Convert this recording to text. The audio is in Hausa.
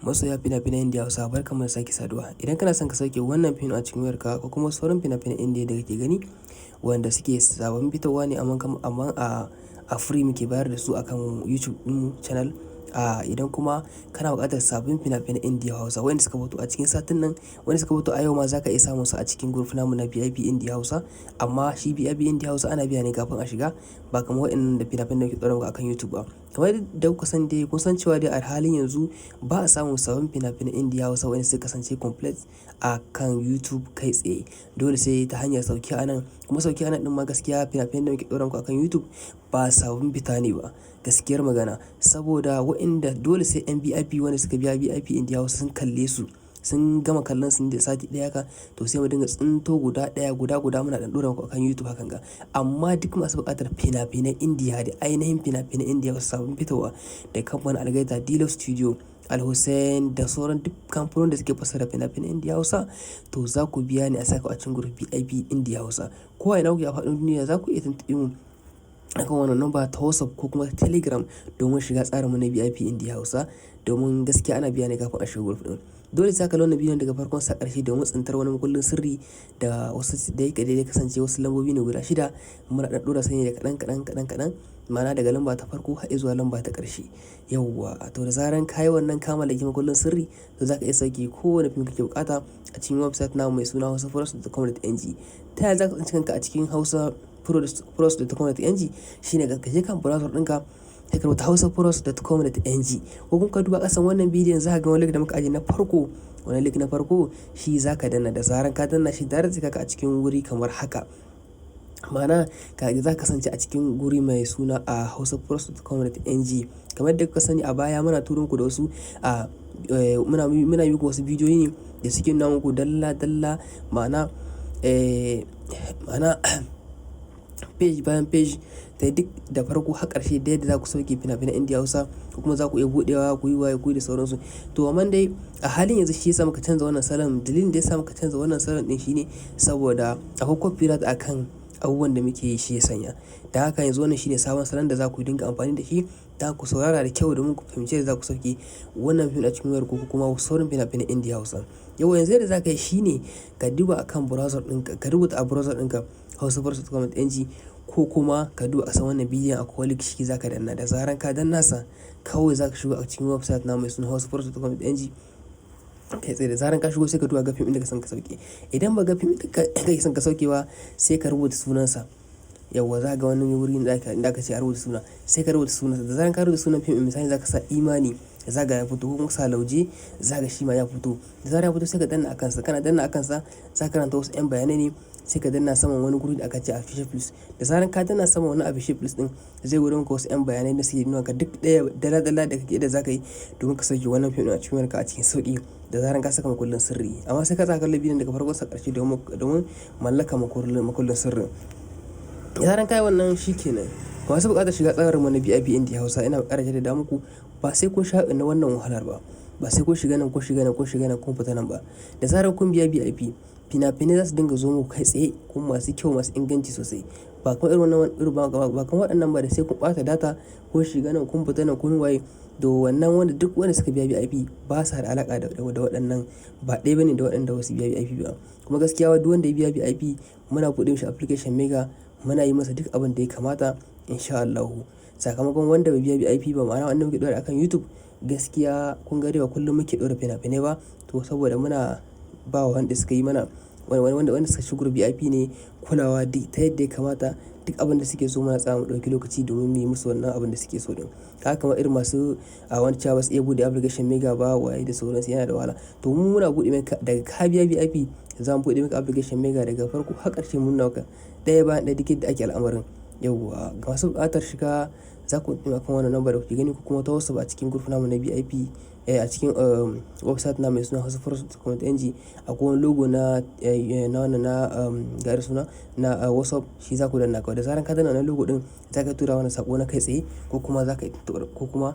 Masoya fina-finan Indiya Hausa, barkanmu da sake saduwa. Idan kana son ka sauke wannan fim a cikin wayarka ko kuma sauran fina-finan Indiya da kake gani wanda suke sababbin fitowa ne, amma a free muke bayar da su akan YouTube ɗinmu channel. Idan kuma kana buƙatar sabbin fina-finan Indiya Hausa wayanda suka fito a cikin satin nan, wanda suka fito a yau ma, za ka iya samun su a cikin group namu na VIP Indiya Hausa. Amma shi VIP Indiya Hausa ana biya ne kafin a shiga, ba kamar waɗannan da fina-finan da muke ɗora muku akan YouTube ba. Kamar yadda kuka sani dai, kun san cewa dai a halin yanzu ba a samun sabbin fina-finan Indiya Hausa wayanda suka kasance complete a kan YouTube kai tsaye. Dole sai ta hanyar sauke a nan. Kuma sauke a nan ɗin ma, gaskiya fina-finan da muke ɗora muku akan YouTube ba sababbin fita ne ba. Gaskiyar magana. Saboda waɗanda dole sai 'yan VIP wanda suka biya VIP Indiya Hausa sun kalle su, sun gama kallon su da sati ɗaya haka, to sai mu dinga tsinto guda ɗaya, guda guda, muna ɗan ɗora muku akan YouTube hakan ga. Amma duk masu buƙatar fina-finan Indiya da ainihin fina-finan Indiya wasu sababbin fitowa da kamfanin Algaita Deluxe Studio, Al Hussein da sauran duk kamfanonin da suke fassara fina-finan Indiya Hausa, to za ku biya ne a saka a cikin group VIP Indiya Hausa. Ko a ina kuke a faɗin duniya, za ku iya tuntuɓe mu akan wannan number ta WhatsApp ko kuma Telegram domin shiga tsarinmu na VIP Indiya Hausa. Domin gaskiya ana biya ne kafin a shiga group ɗin. Dole sai ka kalli wannan bidiyon daga farkon sa ƙarshe domin tsintar wani makullin sirri da wasu da yake da kasance wasu lambobi ne guda shida. Muna ɗan ɗora su ne da kaɗan kaɗan kaɗan kaɗan, ma'ana daga lamba ta farko har zuwa lamba ta ƙarshe. Yauwa, to da zaran ka yi wannan, ka mallaki makullin sirri, to za ka iya sauke kowane fim kake buƙata a cikin website namu mai suna hausapros.com.ng. Ta yaya za ka tsinci kanka a cikin hausapros.com.ng? Shine ka je kan browser ɗinka, sai ka rubuta hausapros.com.ng, ko kuma ka duba ƙasan wannan bidiyon, za ka ga wani link da muka ajiye na farko. Wani link na farko shi za ka danna. Da zaran ka danna shi, direct zai kai ka a cikin wuri kamar haka. Ma'ana ka za ka kasance a cikin guri mai suna a hausapros.com.ng. Kamar yadda kuka sani, a baya muna turo muku da wasu a muna yi muku wasu bidiyoyi ne da suke nuna muku dalla dalla, ma'ana page bayan page, ta duk da farko har ƙarshe, da yadda za ku sauke fina-finan Indiya Hausa ko kuma za ku iya buɗewa, ku yi waye, ku yi da sauransu. To amma dai a halin yanzu shi yasa muka canza wannan salon. Dalilin da yasa muka canza wannan salon ɗin shine saboda akwai copyright akan abubuwan da muke yi, shi ya sanya. Da haka yanzu wannan shine sabon salon da za ku dinga amfani da shi. Da ku saurara da kyau domin ku fahimci yadda za ku sauke wannan fim a cikin wayarku ko kuma sauran fina-finan Indiya Hausa. Yau yanzu yadda za ka yi shine ka duba akan browser ɗinka, ka rubuta a browser ɗinka hausapros.com.ng, ko kuma ka duba a saman wannan bidiyon, akwai link, shi za ka danna. Da zaran ka danna sa, kawai za ka shigo a cikin website namu mai suna hausapros.com.ng kai tsaye. Da zaran ka shigo, sai ka duba ga fim ɗin da ka son ka sauke. Idan ba ga fim ɗin da kake son ka sauke ba, sai ka rubuta sunansa. Yauwa, za ka ga wani wuri inda aka ce a rubuta suna, sai ka rubuta sunansa. Da zaran ka rubuta sunan fim ɗin, misali za ka sa Imani, za ka ga ya fito, ko kuma ka sa Lauje, za ka ga shi ma ya fito. Da zaran ya fito, sai ka danna a kansa. Kana danna a kansa, za ka karanta wasu 'yan bayanai ne, sai ka danna saman wani guri da aka ce Official Plus. Da zaran ka danna saman wannan Official Plus ɗin, zai gwado maka wasu 'yan bayanai da suke nuna maka duk ɗaya dalla dalla da kake da za ka yi domin ka sauke wannan fim ɗin a cikin wayarka a cikin sauƙi, da zaran ka saka makullin sirri. Amma sai ka tsaya kallon bidiyon daga farkon sa ƙarshe domin mallaka makullin sirrin. Da zaran ka yi wannan, shi ke nan. Masu buƙatar shiga tsarinmu na VIP Indiya Hausa, ina ƙara jaddada muku, ba sai kun sha na wannan wahalar ba. Ba sai kun shiga nan, kun shiga nan, kun shiga nan, kun fita nan ba. Da zarar kun biya VIP, fina-finai za su dinga zo muku kai tsaye, kuma masu kyau, masu inganci sosai. Ba kamar irin wannan, ba kamar waɗannan ba da sai kun ɓata data, kun shiga nan, kun fita nan, kun waye. To wannan, wanda duk wanda suka biya VIP ba sa da alaƙa da waɗannan, ba ɗaya bane da waɗanda ba su biya VIP ba. Kuma gaskiya duk wanda ya biya VIP, muna buɗe mishi application Mega, muna yi masa duk abin da ya kamata in sha Allahu. Sakamakon wanda bai biya VIP ba, ma'ana wanda muke ɗora akan YouTube, gaskiya kun ga dai ba kullum muke ɗora fina-finai ba. To saboda muna ba wa wanda suka yi mana wanda suka shigo VIP ne kulawa ta yadda ya kamata, duk abin da suke so muna tsaya mu ɗauki lokaci domin mu yi musu wannan abin da suke so ɗin. Kaga kamar irin masu a wani cewa ba su iya buɗe application Mega ba, waye da sauransu, yana da wahala. To mu muna buɗe maka daga ka biya VIP, za mu buɗe maka application Mega daga farko har ƙarshe, mun nuna maka ɗaya bayan ɗaya duk yadda ake al'amarin. Yauwa, ga masu buƙatar shiga, za ku tuntuɓi akan wannan number da kuke gani, ko kuma ta WhatsApp a cikin group namu na VIP a cikin website namu mai suna hausapros.com.ng. Akwai wani logo na wannan na gari suna na WhatsApp, shi za ku danna kawai. Da zaran ka danna wannan logo ɗin, za ka tura mana saƙo na kai tsaye, ko kuma za ka ko kuma